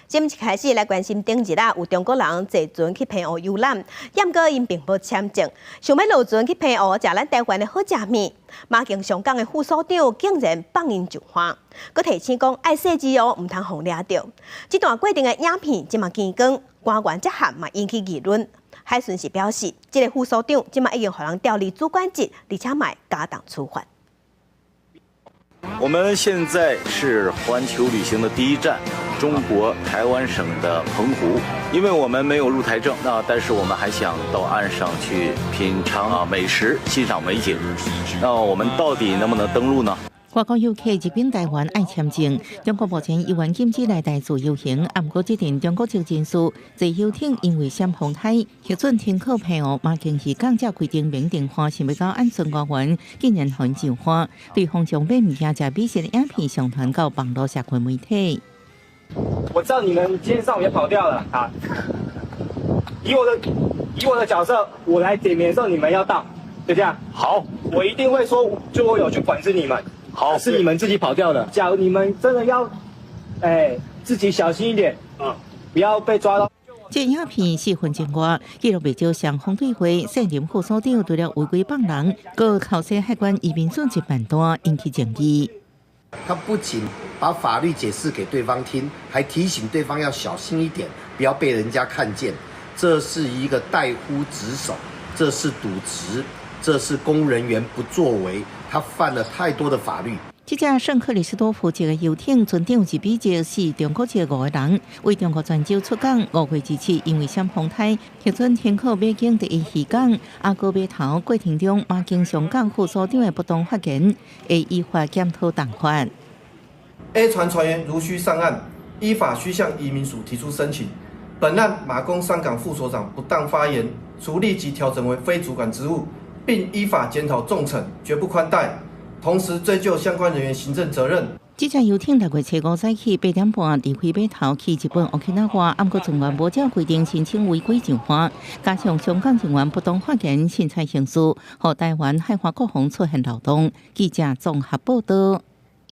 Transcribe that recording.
今一開始來關心頂日啊，有中國人坐船去澎湖遊覽，毋過𪜶並無簽證，想欲落船去澎湖食咱台灣的好食物。馬經上港的副所長竟然放𪜶上岸，閣提醒講愛細緻哦，毋通予掠著。這段過程的影片這馬見光，官員這項嘛引起議論。海巡署表示，這个副所長這馬已經予人調離主管職，而且嘛加重處罰。我們現在是環球旅行的第一站，中國台灣省的澎湖。因為我們沒有入台證，那但是我們還想到岸上去品嘗啊美食，欣賞美景。那我們到底能不能登陸呢？外國遊客入境台灣愛簽證，中國目前猶原禁止來台自由行。啊，毋過這陣中國籍人士坐遊艇因為閃風颱，核准停靠澎湖馬經漁港，才規定免登岸，想欲到岸巡外緣，竟然予𪜶上岸，對方將買物件食美食的影片上傳到網路社群媒體。我知道你們今天上午也跑掉了啊！以我的角色，我來點名的時候，你們要到，就這樣。好，我一定會說，就我有去管制你們。好，是你們自己跑掉的。假如你們真的要，哎，自己小心一點，不要被抓到。這影片4分鐘外，記錄袂少雙方對話，現任副所長除了違規放人，閣剾洗海關移民署一辦單，引起爭議。他不僅把法律解釋給對方聽，還提醒對方要小心一點，不要被人家看見。這是一個怠忽職守，這是瀆職，這是公務人員不作為，他犯了太多的法律。這隻聖克里斯多夫籍的遊艇，船長是美籍，是中國籍五個人，為中國泉州出港。5月27，因為閃風颱，核准停靠馬經第一漁港阿哥碼頭過程中，馬經上港副所長的不當發言，會依法檢討重罰。 A 船船員如需上岸，依法須向移民署提出申請。本案馬公上港副所長不當發言，除立即調整為非主管職務，並依法檢討重懲，絕不寬待。同時追究相關人員行政責任。這隻遊艇6月初5早起8點半離開碼頭去日本沖繩，毋過船員無照規定申請違規上岸，加上上港人員不當發言，凊彩行事，予台灣海華國防出現漏洞。記者綜合報道。